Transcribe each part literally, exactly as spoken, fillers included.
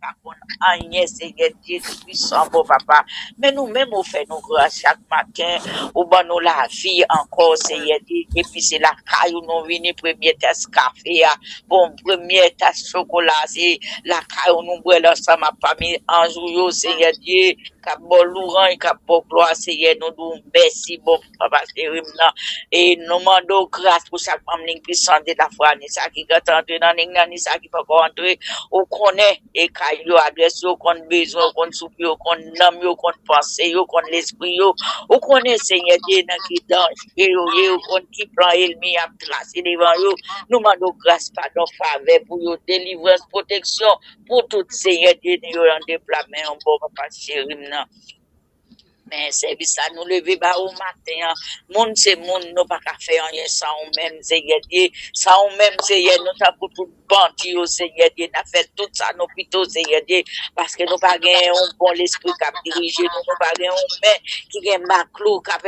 pa konn anyen, Senyè Dye Toupisan, bon papa. Men nou menm, ou fè nou gras chak maten, ou ban nou lavi ankò, Senyè Dye. Epi se lakay ou nou vini, premye tas kafe a, bon, premye tas chokola, se lakay ou nou bwè l ansanm ak pami anj ou yo, Senyè Dye, k ap ba w louwanj, k ap ba w glwa, Senyè, nou di w mèsi, bon papa cheri m nan. E nou mande w gras pou chak manm Ligue Puissante de la Foi, ni sa ki gentan antre nan liy nan, ni sa ki poko antre. Ou konnen e kay yo, adrès yo, ou konn bezwen, ou konn soufri yo, ou konn nanm yo, ou konn panse yo, ou konn lespri yo. Ou konnen, Senyè Dye, nan ki danje yo ye, ou konn ki plan ènmi ap trase devan yo. Nou mande w gras, padon, favè pou yo, delivrans, pwoteksyon pou tout, Senyè Dye, nou yo nan de pla men yon bon papa cheri m nan. Men sèvis sa nou leve ba ou maten an. Moun se moun, nou pa ka fè anyen san ou menm, Senyè Dye. San ou menm, Senyè, nou tankou tout bandi yo, Senyè Dye. N ap fè tout sa nou pito, Senyè Dye, paske nou pa gen yon bon lespri k ap dirije nou. Nou pa gen yon men ki gen maklou k ap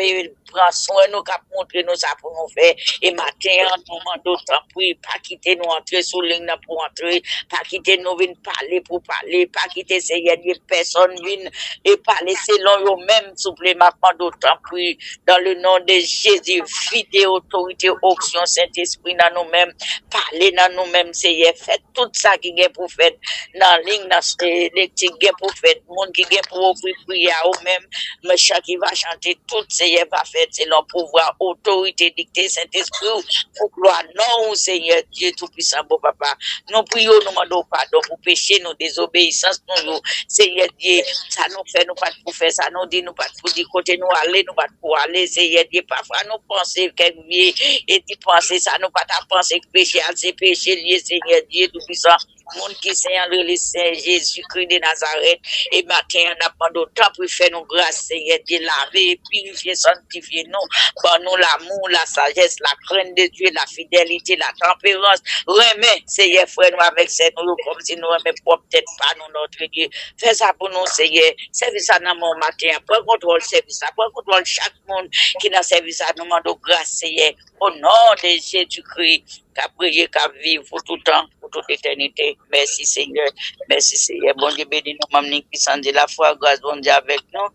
pran swen nou, k ap montre nou sa pou nou fè. E maten an, nou mande w, tanpri, pa kite nou antre sou liy nan pou antre. Pa kite nou vin pale pou pale. Pa kite, Senyè Dye, pèsonn vin e pale selon yo menm, souple. M ap mande w, tanpri, dans le nom de Jésus, vide otorite, onksyon Sentespri nan nou menm. Pale nan nou menm, Senyè. Fè tout sa ki gen pou fèt nan liy nan, se lekti gen pou fèt, moun ki gen pou ofri priyè a ou menm, mechan ki va chante, tout, Senyè, va fèt selon pouvwa, otorite, dikte Sentespri w, pou glwa non ou, Senyè Dye Toupisan, bon papa. Nou priye w, nou mande w padon pou peche nou, dezobeyisans nou yo, Senyè Dye, sa nou fè, nou pa t pou fè, sa nou di, nou pa t pou di, kote nou ale, nou pa t pou ale, Senyè Dye. Pafwa nou panse kèk vye e ti panse sa nou pa ta panse k peche a, se peche l ye, Senyè Dye Toupisan. Moun ki sen an rele Sen Jezikri de Nazarèt. E maten an, n ap mande w, tanpri, fè nou gras, Senyè Dye, lave, pirifye, sanktifye nou. Ban nou lamou, la sajès, la krent de Dye, la fidelite, la tanperans. Renmen, Senyè, frè nou avèk sè nou yo, kòmsi nou renmen pwòp tèt pa nou, Nòtre Dye. Fè sa pou nou, Senyè. Sèvis sa nan men w maten an. Pran kontwòl sèvis sa. Pran kontwòl chak moun ki nan sèvis sa. Nou mande w gras, Senyè. O non de Jezikri, k ap reye, k ap viv pou tout tan, pou tout etènite. Mèsi, Senyè. Mèsi, Senyè. Bondye beni nou, manm Nik Pisan de la Fwa, gras Bondye avèk nou.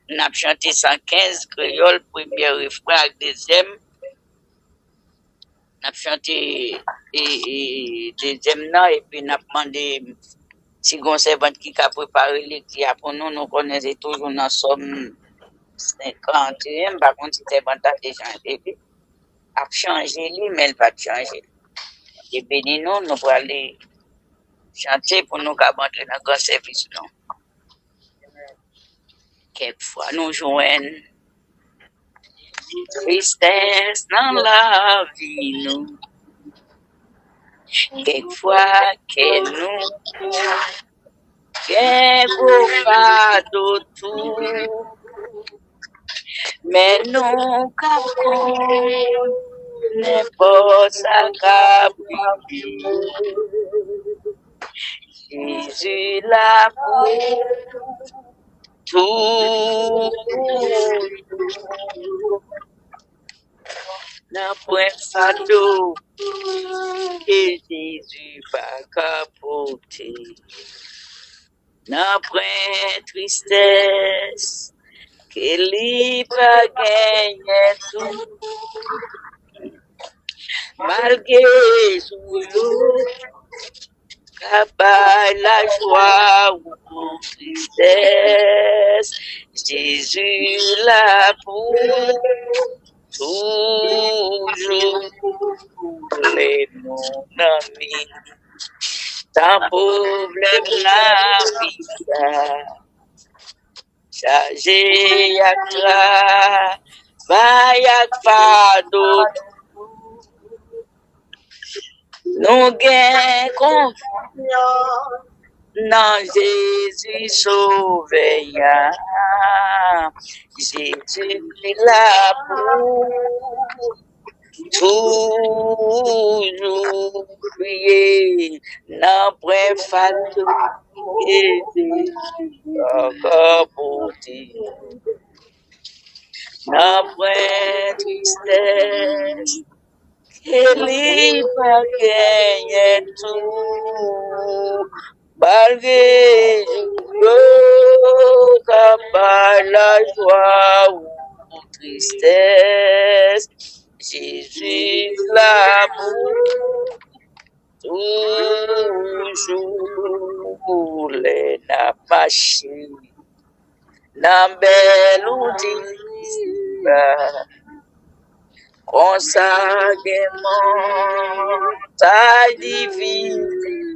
N ap chante san kenz, kreyòl, premyè refren ak dezyèm. N ap chante e, e, dezyèm nan, epi n ap mande si gon sèvant ki ka prepare lekti a pou nou. Nou konnen se toujou nan Sòm senkanteyen, m pa konn si sèvant la te chanje li. Ap chanje li, men l pa t chanje. Bondye beni nou, nou prale chante pou nou kab antre nan gran sèvis nou. Kèk fwa nou jwenn tristès nan lavi nou. Kèk fwa kè nou gen gwo fado tou. Men nou ka konn nenpòt sa k ap rive. Jezi la pou toujou. Nan pwen fado ke Jezi pa ka pote. Nan pwen tristès ke li pa genyen tou. Malgre jou yo ka bay lajwa ou tristès, Jezi la pou toujou. Lè nou nan mitan pwoblèm lavi sa, chaje ak travay ak fado, nou gen konfyans nan Jezi Sovè a. Jezi la pou toujou. Kriye nan pwen fado ke Jezi ankò pote. Nan pwen tristès ke li pa genyen tou. Malgre jouk yo ka bay lajwa ou tristès, Jezi la pou toujou lè n ap mache nan bèl wout li la. Konsa gen montay difisil.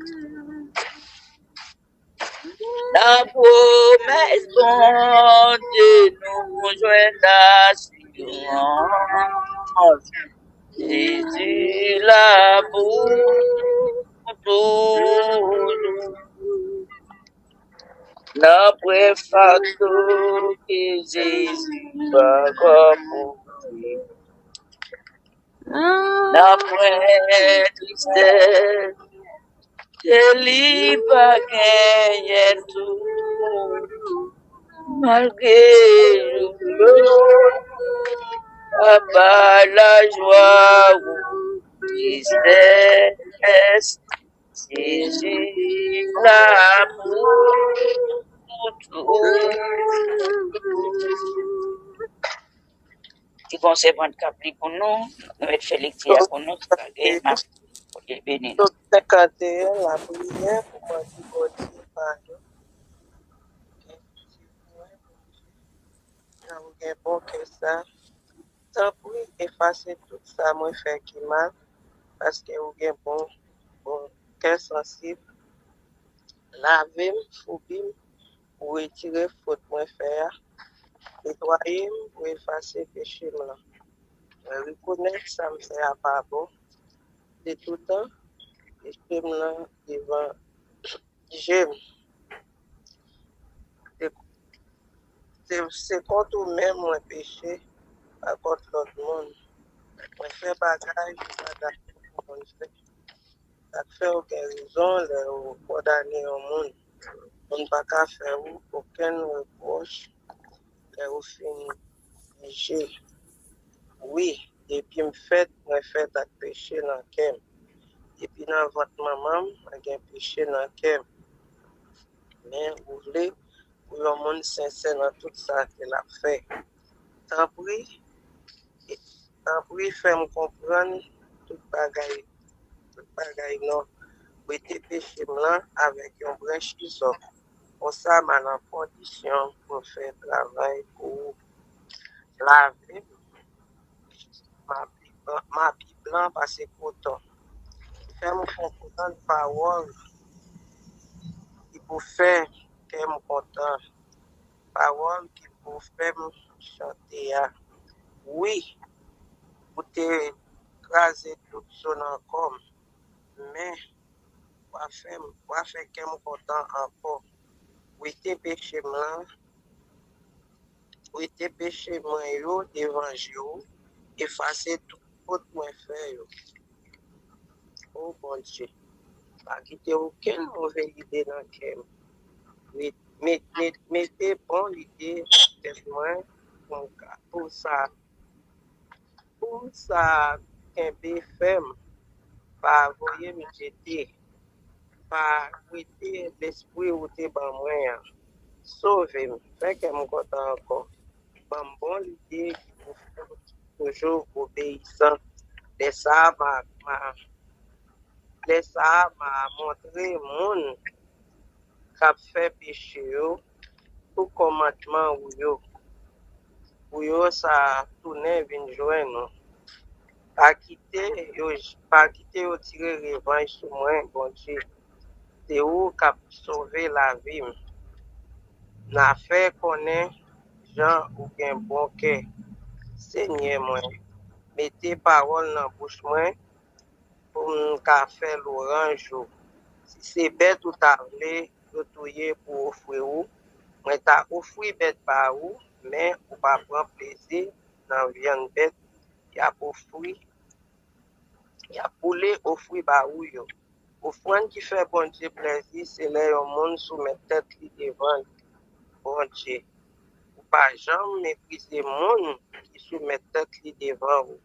Nan pwomès Bondye nou jwenn asirans. Jezi la pou toujou. Nan pwen fato ke Jezi pa ka mouri. Nan pwen tristès ke li pa genyen tou. Malgre jouk yo pa bay lajwa ou tristès, Jezi la pou toujou. Ti konsèy mwen k ap li pou nou, nou mèt fè lekti a pou nou, sa gen mas Bondye beni nou. Sòm senkanteyen, lapriyè pou mande Bondye padon. Jan ou gen bon kè sa. Tanpri, efase tout sa mwen fè ki mal, paske ou gen bon, bon kè sansib. Lave m, foubi m, pou retire fot mwen fè a. Netwaye m, pou efase peche m lan. Mwen rekonèt sa m fè a pa bon. Se toutan peche m lan devan je m. Se, se, se kont ou menm mwen peche, pa kont lòt moun. Mwen fè bagay m pa dakò pou moun fè. Sa k fè ou gen rezon lè ou kondane yon moun. Moun pa ka fè ou okenn repwòch lè ou fin peche. Wi, depi m fèt, mwen fèt ak peche nan kè m. Depi nan vant manman m, mwen gen peche nan kè m. Men ou vle pou yon moun sensè nan tout sa ke l ap fè. Tanpri, tanpri fè m konprann tout bagay, tout bagay non. Wete peche m lan avèk yon branch izòp. Konsa m a nan kondisyon pou m fè travay pou ou. Lave m, m a pi blan, m a pi blan pase koton. Fè m konprann pawòl ki pou fè kè m kontan. Pawòl ki pou fè m chante a. Wi, ou te kraze tout zo nan kò m, men w a fè m, w a fè kè m kontan ankò. Wete peche m lan, wete peche mwen yo devan je w, efase tout fot mwen fè yo. O Bondye, pa kite okenn move lide nan kè m. Met, met, met, mete bon lide nan tèt mwen pou m ka, pou sa, pou sa kenbe fèm. Pa voye m jete. Pa wete lespri ou te ban mwen an. Sove m, fè kè m kontan ankò. Ban m bon lide ki pou fè m toujou obeyisan. Lè sa a, m a, m a, lè sa a, m a montre moun k ap fè peche yo tout kòmandman ou yo, pou yo sa tounen vin jwenn ou. Pa kite yo, pa kite yo tire revanj sou mwen, Bondye. Se ou k ap sove lavi m. N a fè konnen jan ou gen bon kè. Senyè mwen, mete pawòl nan bouch mwen pou m ka fè lwanj ou. Si se bèt ou ta vle yo touye pou ofri ou, mwen ta ofri bèt ba ou, men ou pa pran plezi nan vyann bèt y ap ofri, y ap boule ofri ba ou yo. Ofrann ki fè Bondye plèzi, se lè yon moun soumèt tèt li devan Bondye. Ou pa janm meprize moun ki soumèt tèt li devan ou,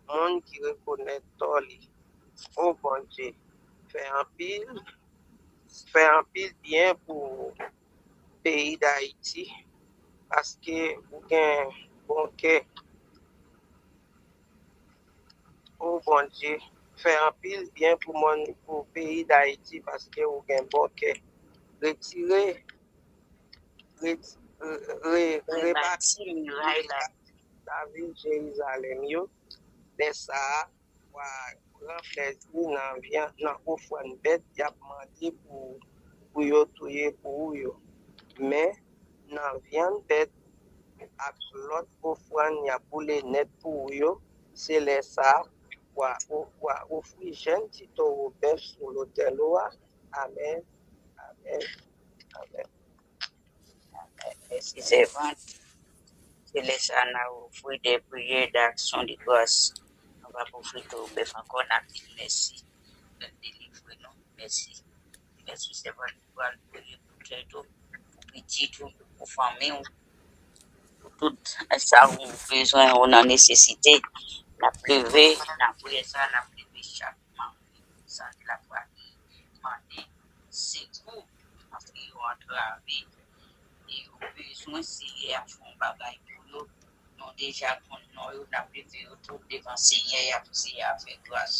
moun ki rekonèt tò li. O Bondye, fè anpil fè anpil byen pou peyi Dayiti, paske ou gen bon kè. O Bondye, fè anpil byen pou moun, pou peyi Dayiti, paske ou gen bon kè. Retire, re, re, rebati miray la, lavil Jerizalèm yo. Lè sa a, w a pran plèzi nan vyan, nan ofrann bèt y ap mande pou, pou yo touye pou ou yo. Men, nan vyann bèt ak lòt ofrann y ap boule nèt pou ou yo, se lè sa a w a, w a ofri jèn ti towo bèf sou lotèl ou a. Amèn, amèn, amèn. Mèsi, sèvant. Se lè sa a n a ofri de priyè, de aksyon de gras. Nou p ap ofri towo bèf ankò, n ap di l mèsi. L ap delivre nou. Mèsi. Mèsi, sèvant. Ou pral priye pou tèt ou, pou pitit ou, pou fanmi w, pou tout sa ou bezwen, ou nan nesesite. N ap leve nan priyè sa a, n ap leve chak manm sa ki la prale mande sekou, paske yo antrave e yo bezwen Seyè a fè yon bagay pou yo. Nou deja konn non yo, n ap leve yo tout devan Seyè a pou Seyè a fè gras.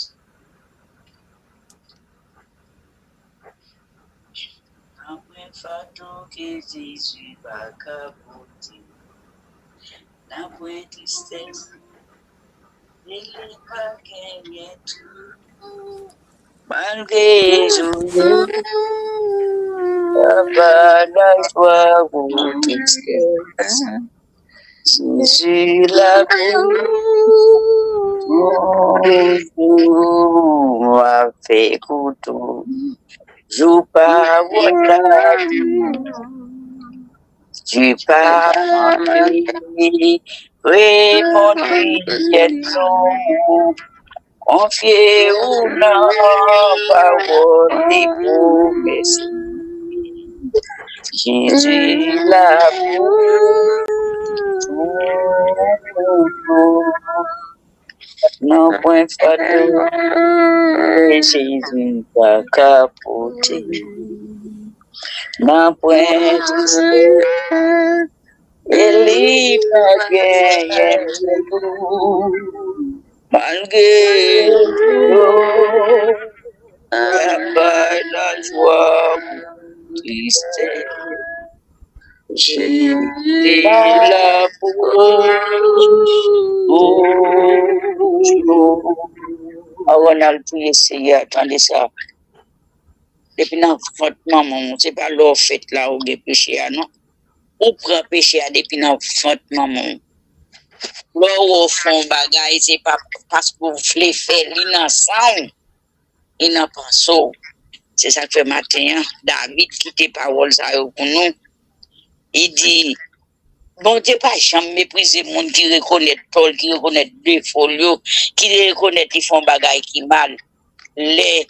Nanpwen fato ke Jezi pa ka pote. Nanpwen tristès ke li pa genyen tou. Malgre jounen pa lajwa ou tristès. Jezi la pou ou, avèk ou toujou, pawòl la di. Jezi pa manke reponn priyè nou. Konfye ou nan pawòl li pwomèt. Jezi la pou ou. Nanpwen fato ke Jezi pa ka pote. Nanpwen tristès ke li pa genyen tou. Malgre yo pa bay lajwa ou tristès, Jezi la pou ou. Avan n al priye, Seyè, tande sa. Depi nan vant manman w, se pa lè w fèt la ou gen peche a, non. Ou pran peche a depi nan vant manman w. Lè w wè w fè yon bagay, se pa paske w vle fè, li nan san w, li nan panse w. Se sa k fè maten an, David kite pawòl sa yo pou nou. Li di, Bondye pa janm meprize moun ki rekonèt tò l, ki rekonèt defo l yo, ki rekonèt li fè yon bagay ki mal. Lè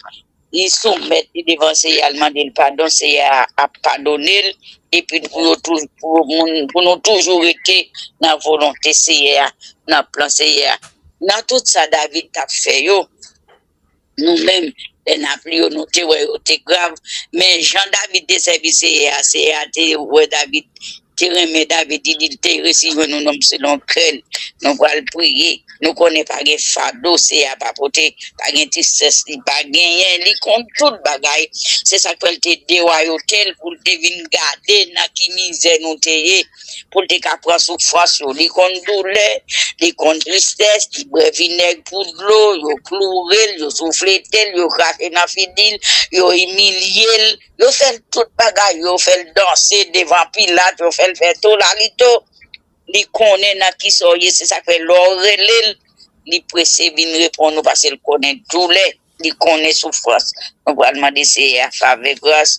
li soumèt li devan Seyè a, l mande l padon, Seyè a ap padone l, epi pou yo tou, pou moun, pou nou toujou rete nan volonte Seyè a, nan plan Seyè a. Nan tout sa David t ap fè yo, nou menm, lè n ap li yo, nou te wè yo te grav. Men jan David te sèvi Seyè a, Seyè a te wè David, te renmen David, li di l te resi jwenn yon nonm selon kè l. Nou pral priye. Nou konnen pa gen fado Seyè a pa pote, pa gen tristès li pa genyen. Li konn tout bagay. Se sa k fè l te dewayote l pou l te vin gade nan ki mizè nou te ye, pou l te ka pran soufrans yo. Li konn doulè, li konn tristès, li bwè vinèg pou dlo, yo kloure l, yo souflete l, yo krache nan figi l, yo imilye l, yo fè l tout bagay, yo fè l danse devan Pilat, yo fè l fè tolalito. Li konnen nan kisa w ye, se sa k fè lè w rele l, li prese vin reponn ou paske l konnen doulè, li konnen soufrans. Nou pral mande Seyè a favè, gras,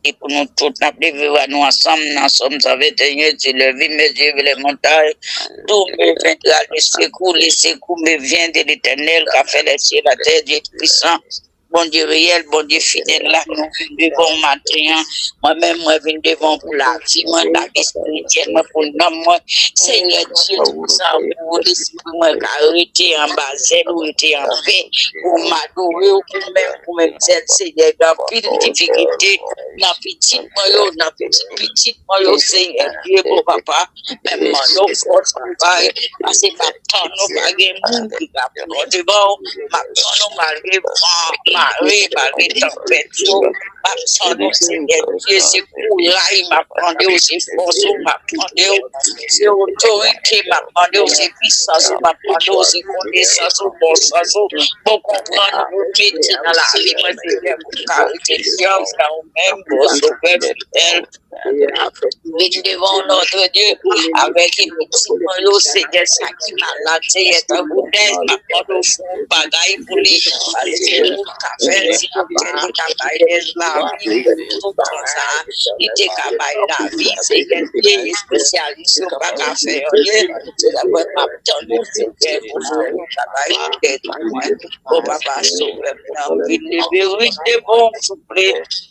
e pou nou tout, n ap leve vwa nou ansanm nan Sòm san venteyen, tu lèves mes yeux vers les montagnes, d'où me viendra le secours, le secours me vient de l'Éternel, qui a fait les cieux, la terre, Dieu Tout-Puissant. Bondye reyèl, Bondye fidèl la, nou vin devan w maten an. Mwen menm, mwen vin devan w pou lavi mwen, lavi espirityèl mwen, pou nanm mwen. Senyè Dye Toupisan, pou lespri mwen ka rete anba zèl ou, rete anpè, pou m adore w, pou menm, pou menm zèl, Senyè, gen anpil difikilte nan pitit mwen yo, nan pitit pitit mwen yo, Senyè Dye, bon papa. Men m mande w fòs pou bay, paske m ap tann ou, pa gen moun ki ka pran devan w. M ap tann ou malgre van ap mare, malgre tanpèt yo. M ap tann ou, Senyè Dye, se kouraj m ap mande w, se fòs ou m ap mande w, se otorite m ap mande w, se pisans ou m ap mande w, se konesans ou, bon sans ou, bon konprann ou mete nan lavi mwen, Senyè, pou m ka rete fidèl nan ou menm, bon Sovè fidèl. Vin devan w, Notre Dieu, avèk pitit mwen yo, Senyè, sa ki malad, Senyè, tankou Dèz, m ap mande w fè yon bagay pou li, paske ou ka fè l, silvouplè, li ka bay Dèz lavi, tout tan sa, li te ka bay lavi, Senyè, Dye, espesyalis yo pa ka fè anyen, se la mwen m ap tann ou, Senyè, pou fè yon bagay pou Dèz mwen, bon papa, sovè m nan, vin leve, vin devan w, souple.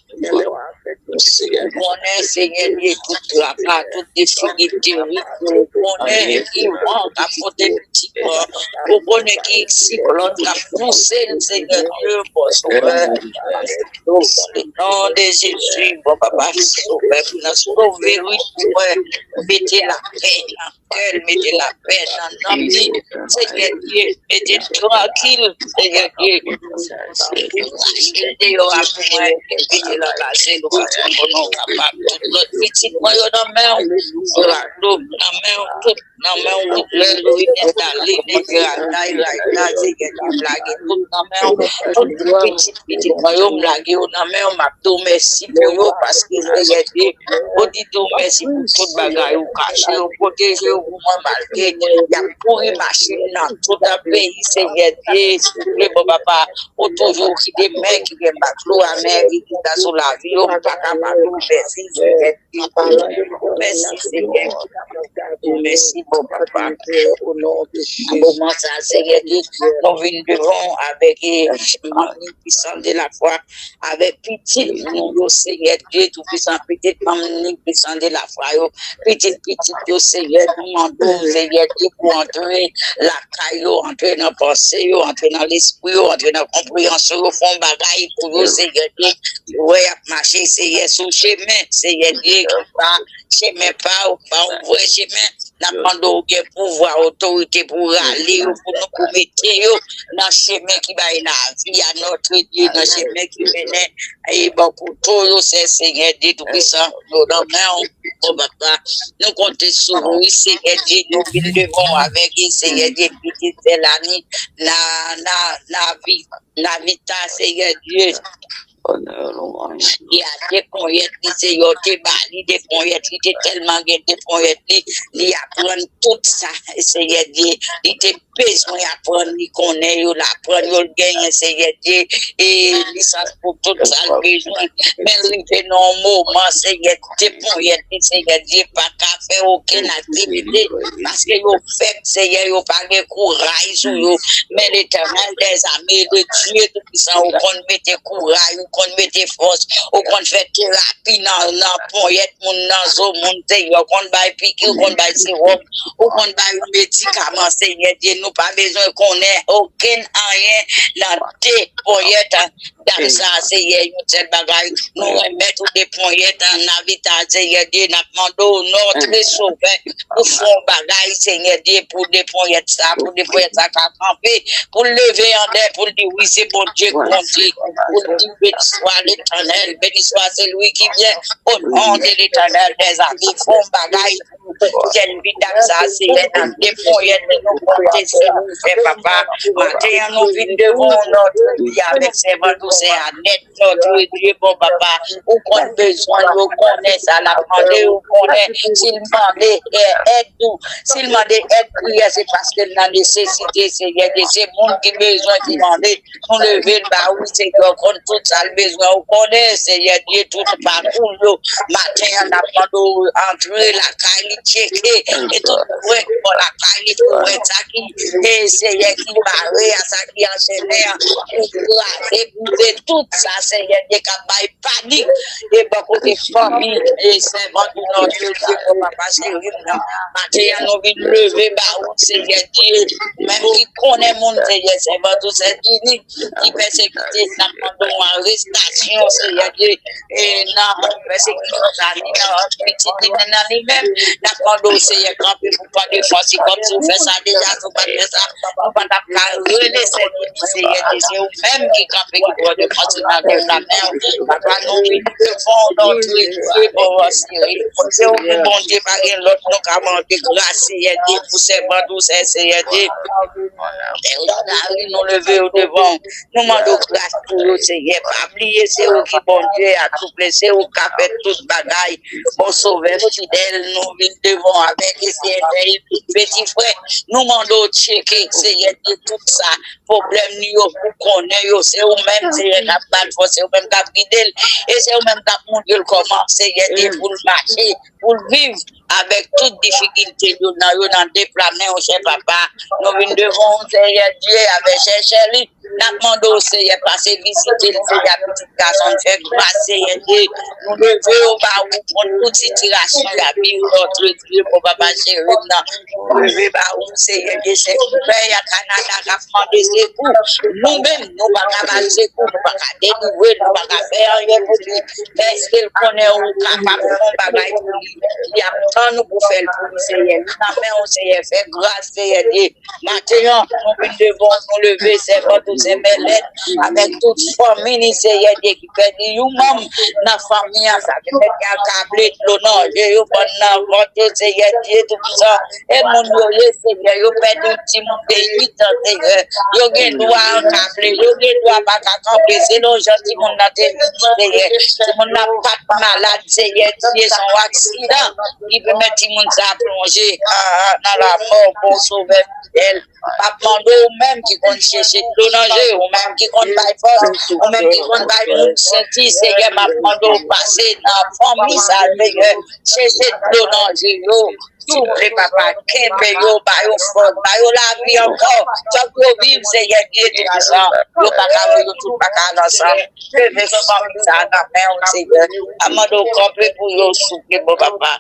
Ou konnen, Senyè Dye, tout traka, tout difikilte, wi, ou konnen ki van k ap pote pitit mwen. Ou konnen ki siklòn k ap pouse l, Senyè Dye, bon Sovè. O non de Jezi, bon papa, sovè, pou nan sove, wi, pou mwen, mete lapè nan kè l, mete lapè nan nanm li. Senyè Dye, mete l trankil, Senyè Dye. Rache l deyò a pou mwen, mete l anba zèl ou, paske konnen w kapab. Tout lòt pitit mwen yo nan men w, Rado nan men w, tout nan men w, Woodley, Louis, Nètali, Negrata, Iraïda, Senyè Dye, m lage tout nan men w, tout pitit pitit mwen yo, m lage yo nan men w, m ap di w mèsi pou yo, paske Senyè Dye, ou di di w mèsi pou tout bagay, ou kache yo, pwoteje yo pou mwen, malgre y ap kouri mache m nan tout peyi, Senyè Dye, souple, bon papa, ou toujou kite men ki gen maklo a, men ki chita sou lavi yo, m pa ka pa di w mèsi, Senyè Dye. Mèsi, Senyè. Mèsi, bon papa. Nan moman sa, Senyè Dye, nou vin devan w avèk, eh, manm Puissant de la Foi, avèk pitit nou yo, Senyè Dye Toupisan, pitit manm Puissant de la Foi yo, pitit pitit yo, Senyè, nou mande w, Senyè Dye, pou antre lakay yo, antre nan panse yo, antre nan lespri yo, antre nan konpreyansyon yo, fè yon bagay pou yo, Senyè Dye, wè y ap mache, Senyè, sou chemen, Senyè Dye, ki pa chemen pa w, pa yon vrè chemen. N ap mande w gen pouvwa, otorite pou rale yo, pou nou, pou mete yo nan chemen ki bay lavi a, Notre Dieu, nan chemen ki mennen e bò kote yo, se Senyè Dye Toupisan, yo nan men w, bon papa. Nou konte sou ou, wi, Senyè Dye, nou vin devan w avèk, e Senyè Dye, pitit sè Lani, na, na, na vi, Navita, Senyè Dye. Li a de ponyèt li, Senyè, te ba li de ponyèt, li te tèlman gen de ponyèt li, li aprann tout sa, Senyè Dye. Li te bezwen aprann, li konnen yo, l aprann yo, l genyen, Senyè Dye. E lisans pou tout sa l bezwen. Men l rive nan yon moman, Senyè, de ponyèt li, Senyè Dye, pa ka fè okenn aktivite, paske yo fèb, Senyè, yo pa gen kouraj sou yo. Men Letènèl dèzame, le Dye Toupisan, ou konn mete kouraj, ou konn mete fòs, ou konn fè terapi nan, nan ponyèt moun, nan zo moun, Senyè, ou konn bay piki, ou konn bay sewòm, ou konn bay medikaman, Senyè Dye, nou pa bezwen konnen okenn anyen nan de ponyèt dam sa, Senyè, yon sèl bagay, nou renmèt ou de ponyèt an Navita, Senyè Dye, n ap mande w, Notre Sauveur, pou fè yon bagay, Senyè Dye, pou de ponyèt sa, pou de ponyèt sa ka kanpe, pou l leve andè, pou l di, wi, se Bondye k Bondye, pou l di, béni soit l'Éternel, béni soit celui qui vient au nom de l'Éternel des armées, fè yon bagay, sèvi dam sa, Senyè, nan de ponyèt li, nou konte sou ou, fè papa. Maten an, nou vin devan w, Notre Dieu, avèk sèvant ou, sè Anèt, Notre Dieu, bon papa, ou konn bezwen, ou konnen sa l ap mande, ou konnen si l mande, eh, èd ou, si l mande èd priyè, se paske l nan nesesite, Senyè Dye, se moun ki bezwen ki mande, nou leve l ba ou, Senyè, ou konn tout sa l bezwen, ou konnen, Senyè Dye, tout pakou l yo, maten an, n ap mande w antre lakay li, tcheke, e tout pwen ki bò lakay li, pou wè sa ki e Seyè ki mare a, sa ki anchennen an, pou kraze, brize tout sa, Seyè Dye, k ap bay panik e bò kote fanmi e sèvant ou nan Dye, Dye, bon papa cheri m nan. Maten an, nou vin leve ba ou, Seyè Dye, ou menm ki konnen moun, Seyè, sèvant ou Sèdini, ki pèsekite, n ap mande yon arestasyon, Seyè Dye, e nan pèsekisyon sa, ni nan pitit li, ni nan li menm, n ap mande w, Seyè, kanpe pou pran defans li, kòmsi w fè sa deja, si w pa t fè sa, nou pa t ap ka rele sèvitè, Seyè Dye, se ou menm ki kanpe, ki pran defans li nan men w. Papa, nou vin devan w, nan trete, bon, Seyè. Se ou menm, Bondye, pa gen lòt, nou ka mande gras, Seyè Dye, pou sèvant ou, Seyè Dye. Elda Gary, nou leve yo devan w. Nou mande w gras pou yo, Seyè. Pa bliye, se ou ki Bondye a, souple, se ou k ka fè tout bagay. Bon Sovè fidèl, nou vin devan w avèk S N L, tout peti frè. Nou mande w tcheke, Seyè Dye, tout sa, pwoblèm li yo, ou konnen yo. Se ou menm, Seyè, k ap ba l fòs, se ou menm k ap gide l, e se ou menm k ap montre l kòman, Seyè Dye, pou l mache, pou l viv avèk tout difikilte yo nan yo nan deplamen w, chè papa. Nou vin devan w, Seyè Dye, avèk chèchè li. N ap mande w, Seyè, pase vizite l, Seyè, a pitit gason l, fè gras, Seyè Dye. Nou leve yo ba ou kont tout sitiyasyon y ap viv, lòt retire pou papa cheri m nan. Nou leve ba ou, Seyè Dye, sèvitè a Kanada k ap mande sekou. Nou menm, nou pa ka ba l sekou, nou pa ka delivre l, nou pa ka fè anyen pou li. Èske l konnen ou kapab fè yon bagay pou li? Li ap tann ou pou fè l pou li, Seyè. Li nan men w, Seyè. Fè gras, Seyè Dye. Maten an, nou vin devan w, nou leve sèvant ou Sè Mèlèt avèk tout fanmi li, Seyè Dye, ki pèdi yon manm nan fanmi an. Sa ki fè k akable dlo nan je yo, bann nan vant yo, Seyè Dye Toupisan. E moun yo ye, Seyè, yo pèdi timoun de uit an, Seyè. Yo gen dwa akable, yo gen dwa pa ka kanpe. Selon jan timoun nan te vini, Seyè. Timoun nan pa t malad, Seyè Dye, se yon aksidan ki pèmèt timoun sa plonje, ah, ah, nan lamò, bon Sovè fidèl. M ap mande w menm ki konn chèche dlo nan je, ou menm ki konn bay fòs, ou menm ki konn bay moun senti, Seyè, m ap mande w pase nan fanmi sa, Seyè, chèche dlo nan je yo. Souple, papa, kenbe yo, ba yo fòs, ba yo lavi ankò. Fòk yo viv, Seyè Dye Toupisan. Yo pa ka, yo tout pa ka al ansanm. Leve fanmi sa nan men w, Seyè. A mande w kanpe pou yo, souple, bon papa.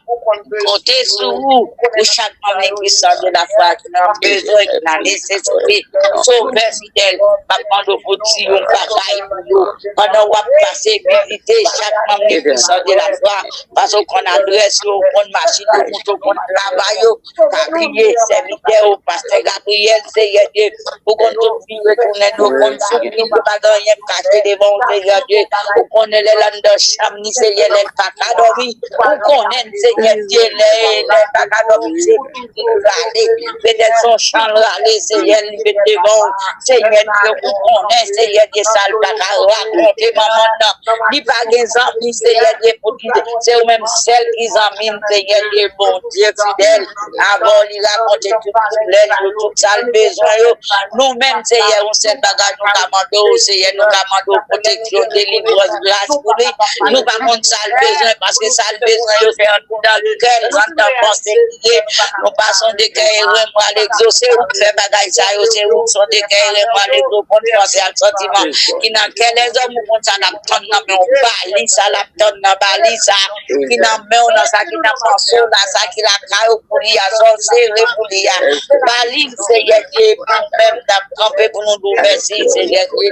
Konte sou ou, pou chak manm legliz Sante Lafwa ki nan bezwen, ki nan nesesite. Sovè fidèl, m ap mande w pou di yon bagay pou yo. Pandan w ap pase vizite chak manm legliz Sante Lafwa, paske w konn adrès yo, w konn machin yo, moto, w konn travay yo. Gabriye, sèvitè ou, pastè Gabriyèl, Seyè Dye, ou konn tout vire tounen, ou konn soufri, ou pa gen anyen pou kache devan ou, Seyè Dye. Ou konnen lè l anndan chanm li, Seyè, lè l pa ka dòmi. Ou konnen, Seyè Dye, lè, lè l pa ka dòmi, se li ki rale. Petèt se yon chan l rale, Seyè, li met devan ou. Seyè Dye, ou konnen, Seyè Dye, sa l pa ka rakonte manman l nan. Li pa gen zanmi, Seyè Dye, pou li. Se ou menm sèl ki zanmi m, Seyè Dye, Bondye fidèl. Avan li rakonte tout doulè l yo, tout sa l bezwen yo. Nou menm, Seyè, yon sèl bagay nou ka mande w, Seyè, nou ka mande w pwoteksyon, delivrans, gras pou li. Nou pa konn sa l bezwen, paske sa l bezwen yo se anndan kè l, anndan panse li ye. Nou pa sonde kè eren pral egzose, ou k fè bagay sa yo, se ou k sonde kè eren pral egzose, ou konn panse ak santiman ki nan kè lèzòm, ou konn sa l ap tann nan men w, ba li sa l ap tann nan, ba li sa ki nan men w, nan sa ki nan panse w la, sa ki lakay ou pou li a, sa w sere pou li a. Ba li l, Seyè Dye, epi nou menm n ap kanpe pou nou di w mèsi, Seyè Dye.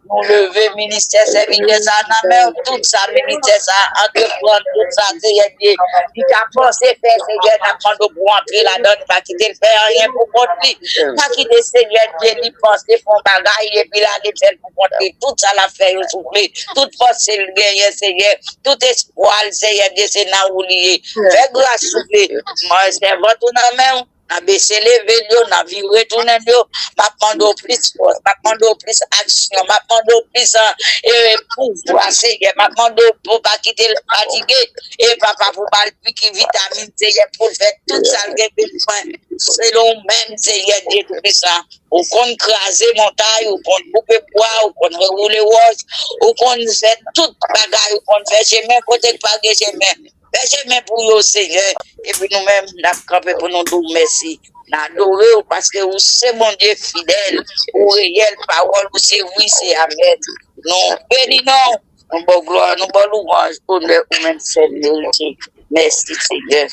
Nou leve ministè sèvitè sa a nan men w, tout sa ministè sa a antreprann, tout sa, Seyè Dye, li ka panse fè, Seyè, n ap mande w pou w antre ladan l, pa kite l fè anyen pou kont li. Pa kite, Seyè Dye, li panse fè yon bagay epi l ale fè l pou kont li. Tout sa l ap fè yo, souple. Tout fòs l genyen, Seyè, tout espwa l, Seyè Dye, se nan ou li ye. Fè gras, souple. Mwen, sèvant ou nan men w. N a bese leve l yo, n a vire tounen l yo. M ap mande w plis fòs, m ap mande w plis aksyon, m ap mande w plis, e, pouvwa, Seyè. M ap mande w pou pa kite l fatige. E, papa, pou ba l piki vitamin, Seyè, pou l fè tout sa l gen bezwen. Selon ou menm, Seyè Dye Toupisan. Ou konn kraze montay, ou konn koupe bwa, ou konn rewoule wòch, ou konn fè tout bagay, ou konn fè chemen kote k pa gen chemen. Fè chemen pou yo, Seyè. Epi nou menm, n ap kanpe pou nou di w mèsi. N adore w paske ou se Bondye fidèl, ou reyèl, pawòl ou se wi, se amèn. Nou beni non w, nou ba w glwa, nou ba w louwanj, onè ou menm sèl merite. Mèsi, Senyè.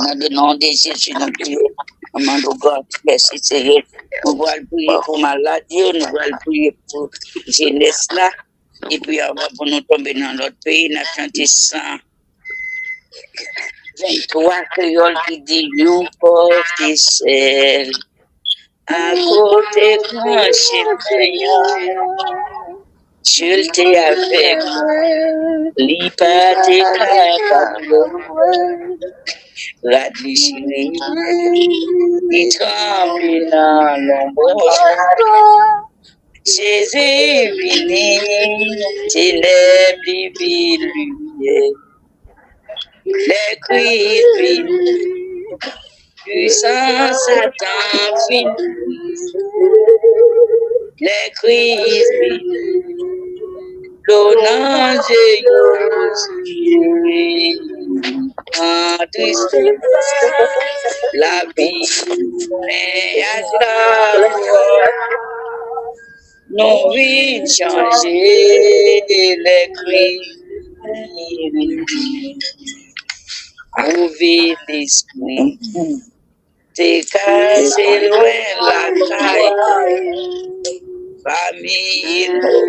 Nan le non de Jezi, nou priye. Nou mande w gras, mèsi, Senyè. Nou pral priye pou malad yo, nou pral priye pou jenès la. Epi anvan pou nou tonbe nan lòt peyi, n ap chante san venntwa kreyòl ki di yon pòt sèl. Akote gran chemen an, Dye te avèk mwen, li pa te kapab lwen mwen. Rad li chire, li tranpe nan lonbraj. Jezi vini, tenèb li vin limyè. Lè Kris vini, pwisans Satan fini. Lè Kris vini, dlo nan je yo siye. An tristès, lavi, men ak lalwa. Nou vin chanje lè Kris vini. Move lespri te kase lwen lakay, fanmi nou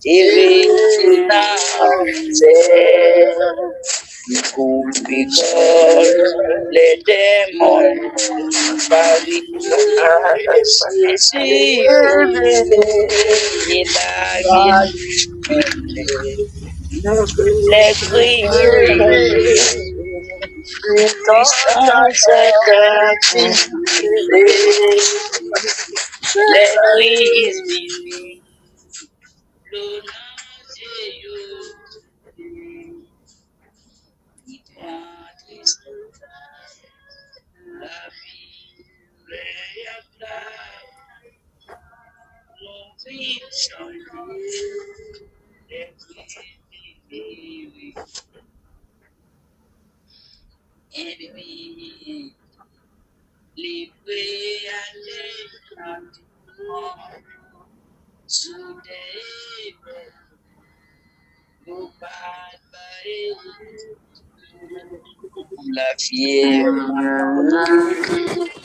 te rete nan mizè. Koupe kòd lè demon pari. Jezi vini lage lè Kris vini. Pwisans Satan fini. Lè Kris vini. Dlo nan je yo. Li pran tristès, lavi, lè y ap la. Nou vin chanje, lè Kris vini. Ènmi li preyale nan tout mòn. Soudè yo pa t bay lafyèv,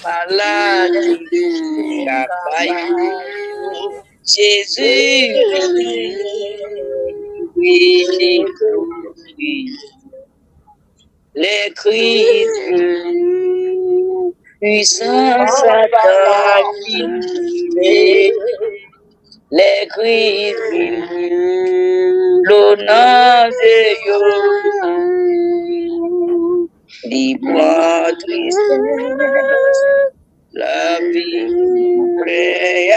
maladi k ap bay. Jezi vini, vini, vini. Lè Kris vini, pwisans Satan fini. Lè Kris vini, dlo nan je yo. Li pran tristès, lavi, plè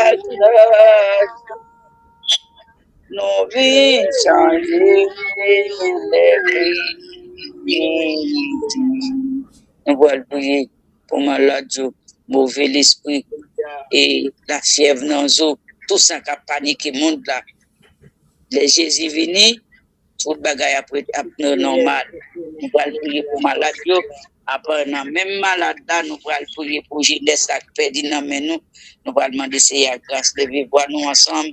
ak laj. Nou vin chanje lè Kris vini. Nou pral priye pou malad yo, move lespri, e lafyèv nan zo, tout sa k ap panike mond la. Lè Jezi vini, tout bagay ap ret, ap nòmal. Nou pral priye pou malad yo. Apre nan menm malad la, nou pral priye pou jenès la k pèdi nan men nou. Nou pral mande Seyè a gras, leve vwa nou ansanm.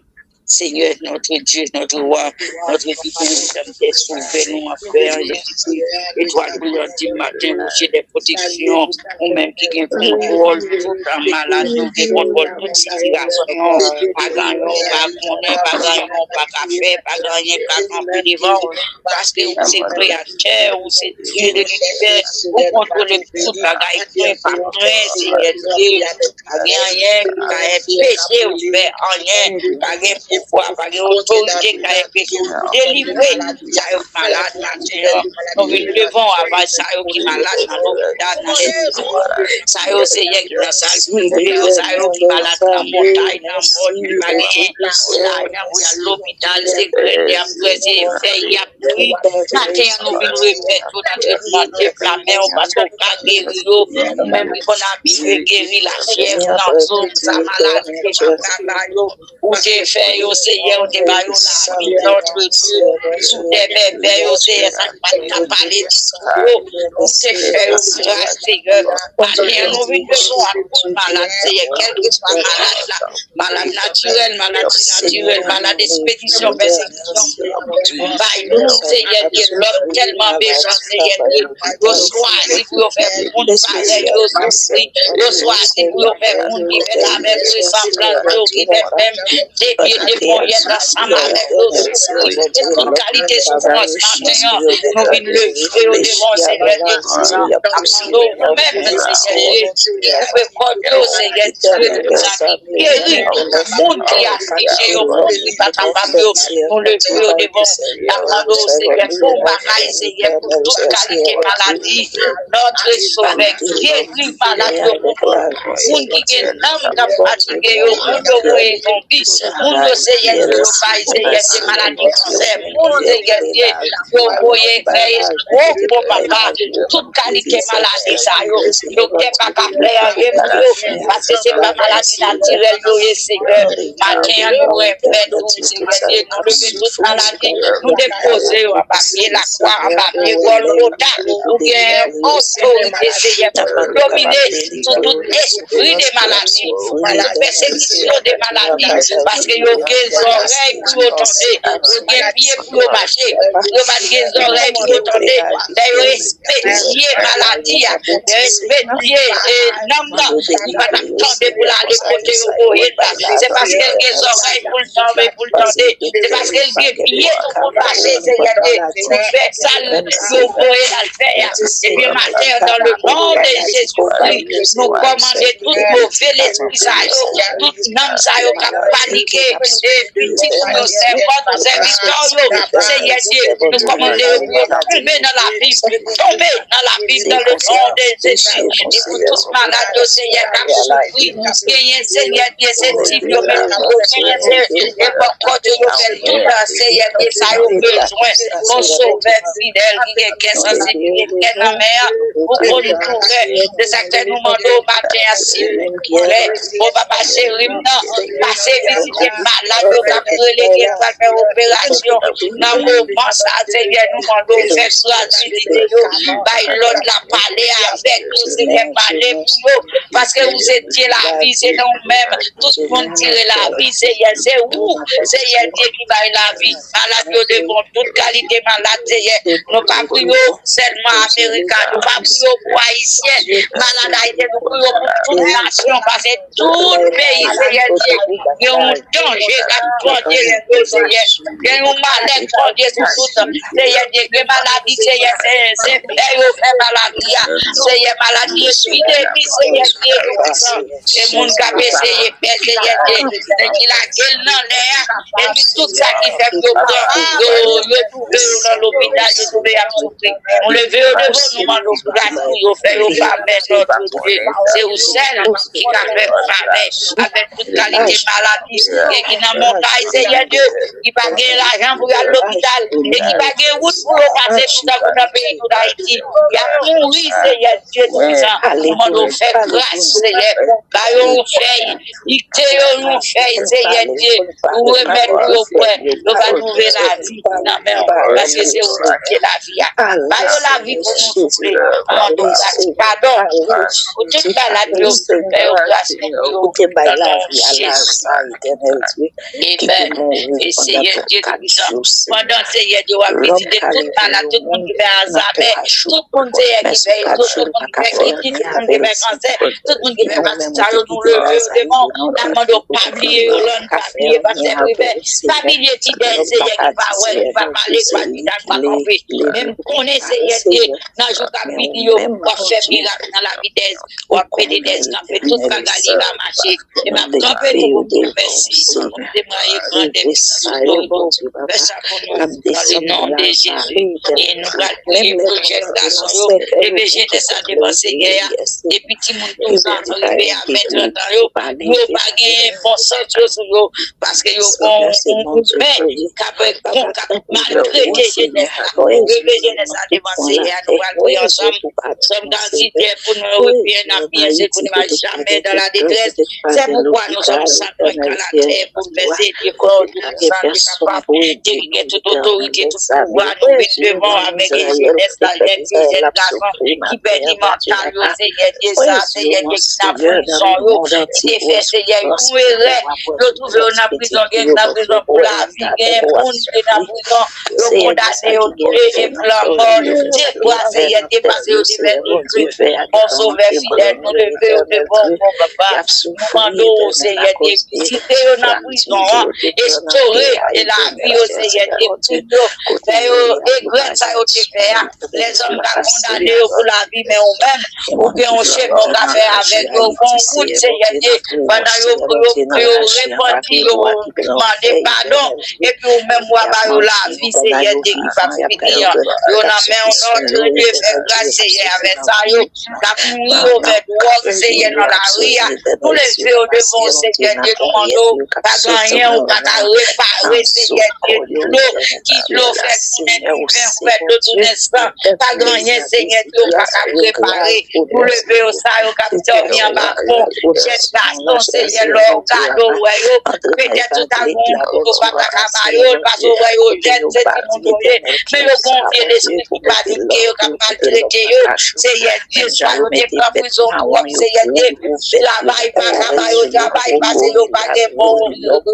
Seigneur, notre Dieu, notre roi, notre Dieu, nous sommes tes sauveurs, nous en frère Jésus-Christ. Étoile brillante du matin, rocher de protection, ou menm ki gen kontwòl tout maladi, ou gen kontwòl tout sitiyasyon. Pa gen anyen ou pa konnen, pa gen anyen ou pa ka fè, pa gen anyen k ka kanpe devan ou. Paske ou se kreyatè, ou se Dye de linivè, ou kontwole tout bagay, kwen pa kwen, Senyè Dye. Pa gen anyen ki ka enpeche ou fè anyen, pa gen pouvwa, pa gen otorite ki ka enpeche ou delivre sa yo ki malad nan tè an. Nou vin devan w avèk sa yo ki malad nan lopital, nan lèzisyon, sa yo, Senyè, ki nan sal prive yo, sa yo ki malad nan montay, nan mòn, ki pa genyen lajan pou y al lopital, se grenn y ap kreze, fèy y ap bri. Maten an, nou vin remèt yo nan tretman tèt la, men w, paske w ka geri yo. Ou menm ki konn abitye geri lafyèv nan zo, sa maladi yo pa ka ba yo. Ou te fè yo Seyè, ou te ba yo lavi, lòt sou tè bèbè yo, Seyè, sa k pa t ka pale ditou yo, ou te fè yo gras, Seyè. Maten an, nou vin resevwa tout malad, Seyè, kèlkeswa malad la, malad natirèl, maladi natirèl, malad espedisyon, pèsekisyon, bay nou, Seyè Dye, lòm tèlman bezwen, Seyè Dye, yo swazi pou yo fè moun parèy yo soufri, yo swazi pou yo fè moun ki fèt avèk resanblans yo, ki fèt menm depye, deponyèt ansanm avèk yo soufri. E tout kalite soufrans maten an, nou vin leve yo devan w, Senyè Dye. N ap mande w menm, Senyè Dye, ki koupe kò yo, Senyè Dye, tout sa ki geri moun ki aflije yo, moun ki pa kapab yo. Nou leve yo devan w. N ap mande w, Senyè, fè yon bagay, Senyè, pou tout kalite maladi. Notre Sauveur, geri malad yo pou nou. Moun ki gen nanm k ap fatige yo, moun yo voye zonbi, moun yo, Seyè Dye, yo bay, Seyè Dye, maladi kansè, moun, Seyè Dye, yo voye fè estwok, o papa, tout kalite maladi sa yo, doktè pa ka fè anyen pou yo, paske se pa maladi natirèl yo ye, Senyè. Maten an, nou renmen nou, Senyè Dye, nou leve tout maladi, nou depoze yo anba pye lakwa, anba pye Gòlgota. Ou gen otorite, Seyè, pou domine sou tout espri de maladi, tout pèsekisyon de maladi, paske yo gen zòrèy pou yo tande, yo gen pye pou yo mache, yo pa t gen zòrèy pou yo tande, lè yo espedye maladi a, yo espedye, e, nanm nan, li pa t ap tande pou l ale kote yo voye l la. Se paske l gen zòrèy pou l tande, pou l tande. Se paske l gen pye tou pou l mache, Seyè Dye, pou l fè sa l, yo voye l al fè a. Ebyen, maten an, dans le nom de Jésus-Christ, nou kòmande tout move lespri sa yo, tout nanm sa yo k ap panike, e pitit ou yo, sèvant ou, sèvitè w yo, Seyè Dye, nou kòmande yo pou yo tonbe nan labim, tonbe nan labim dans le nom de Jésus. E pou tout malad yo, Seyè, k ap soufri, genyen, Seyè Dye, se tib yo menm ki yo genyen, se e bòkòt yo, yo fè l tout, Seyè Dye, sa yo bezwen. Yon Sovè fidèl ki gen kè sansib, ki gen kè nan men an, ou konn tou fè. Se sa k fè nou mande w maten an, silvouplè, o papa cheri m nan, pase vizite malad yo k ap rele, ki pral fè operasyon nan moman sa, Seyè, nou mande w fè gras vizite yo, bay lòd la, pale avèk yo, Seyè, pale pou yo, paske ou se Dye lavi, se nan ou menm tout moun tire lavi, Seyè, se ou, Seyè Dye ki bay lavi. Malad yo devan w, tout kalite malad, Seyè, nou pa priye w sèlman Amerika, nou pa priye w pou Ayisyen, malad Ayiti, nou priye w pou tout nasyon, paske tout peyi, Seyè Dye, gen yon danje k ap pandye sou yo, Seyè. Gen yon malè k pandye sou tout, Seyè Dye. Gen maladi, Seyè, se, se fè yo fè maladi a. Seyè, maladi epidemi, Seyè Dye Toupisan. Se moun k ap eseye fè, Seyè Dye, men ki lage l nan lè a. Epi tout sa ki fè yo pran, yo, yo twouve yo nan lopital, yo twouve y ap soufri. Nou leve yo devan w, nou mande w gras pou yo, fè yo favè, Nòtre Dye. Se ou sèl ki ka fè favè avèk tout kalite maladi ki nan montay, Seyè Dye, ki pa gen lajan pou y al lopital, e ki pa gen wout pou yo pase, tankou nan peyi nou Dayiti. Y ap mouri, Seyè Dye Toupisan. Nou mande w fè gras, Seyè. Ba yo yon fèy, dikte yo yon fèy, Seyè Dye, pou remèd pou yo bwè, yo va twouve lavi nan men w, paske se ou ki Dye lavi a. Ba yo lavi pou nou, souple. Mande w gras, padon pou tout malad yo, fè yo gras pou yo, nan non Jezi. Amen. E Seyè Dye Toupisan, pandan, Seyè Dye, w ap vizite tout malad, tout moun ki fè Alzheimer, tout moun, Seyè, ki fè ezo, tout moun ki fè kitis, tout moun ki fè kansè, tout moun ki fè matik sa yo, nou leve yo devan w. N ap mande w pa bliye Yolande, pa bliye pastè Privè, pa bliye Tidèy, Seyè, ki pa wè, ki pa pale, ki pa chita, ki pa kanpe. Men m konnen, Seyè Dye, nan jou k ap vini yo, w ap fè mirak nan lavi Dèz, w ap mete Dèz kanpe, tout bagay li va mache. E m ap kanpe pou w di w mèsi pou temwaye grandè pisans ou, Bondye. Fè sa pou nou, dans le nom de Jésus. E nou pral priye pou jèn gason yo. Leve jenès la devan Senyè a. Epi timoun tou sa rive a ven trant an yo, yo pa gen bon sans yo sou yo, paske yo gon yon goumen k ap, k ap maltrete jenès la. Leve jenès la devan Seyè a, nou pral priye ansanm. Sòm karannsis, Seyè, pou nou yo, repiye n ap byen, se pou nou mari jamè dan la detrès. Se poukwa nou sòm sa pran ka la tè pou n vèse efò, tout san ki kapab, ki gen tout otorite, tout pouvwa, nou vin devan w avèk jenès la, jèn fi, jèn gason ki pèdi mantal yo, Seyè Dye, sa, Seyè Dye, ki nan prizon yo, ki te fè, Seyè, yon erè, yo twouve yo nan prizon, gen nan prizon pou lavi, gen moun ki nan prizon, yo kondane yo tou le de pou lanmò, de fwa, Seyè Dye, paske yo te fè de krim. Bon Sovè fidèl, nou leve yo devan w, bon Papa. Nou mande w, Seyè Dye, vizite yo nan prizon an, restore lavi yo, Seyè Dye, tout yo, fè yo regrèt sa yo te fè a. Lèzòm ka kondane yo pou lavi, men ou menm, ou gen yon chemen ou ka fè avèk yo, ou gen yon wout, Seyè Dye, pandan yo, yo, yo repanti, yo mande padon, epi ou menm w a ba yo lavi, Seyè Dye, ki p ap fini an. Yo nan men w, Nòtre Dye, fè gras, Seyè, avèk sa yo k ap mouri ovè dwòg, Seyè, nan lari a. Nou leve yo devan w, Seyè Dye, nou mande w, pa gen anyen ou pa ka repare, Seyè Dye, dlo, ki dlo fè tounen diven, fè dlo tounen san, pa gen anyen, Seyè Dye, ou pa ka repare. Nou leve yo, sa yo k ap dòmi anba pon, jèn gason, Seyè, lè w gade w wè yo, petèt ou ta gen yon kote ou pa ta ka ba yo l, paske w wè yo jèn, se timoun yo ye, men yo gen yon vye lespri ki panike yo, k ap maltrete yo. Seyè Dye, swa yo te pran prizon twòp, Seyè Dye, travay pa ka ba yo travay, paske yo pa gen bon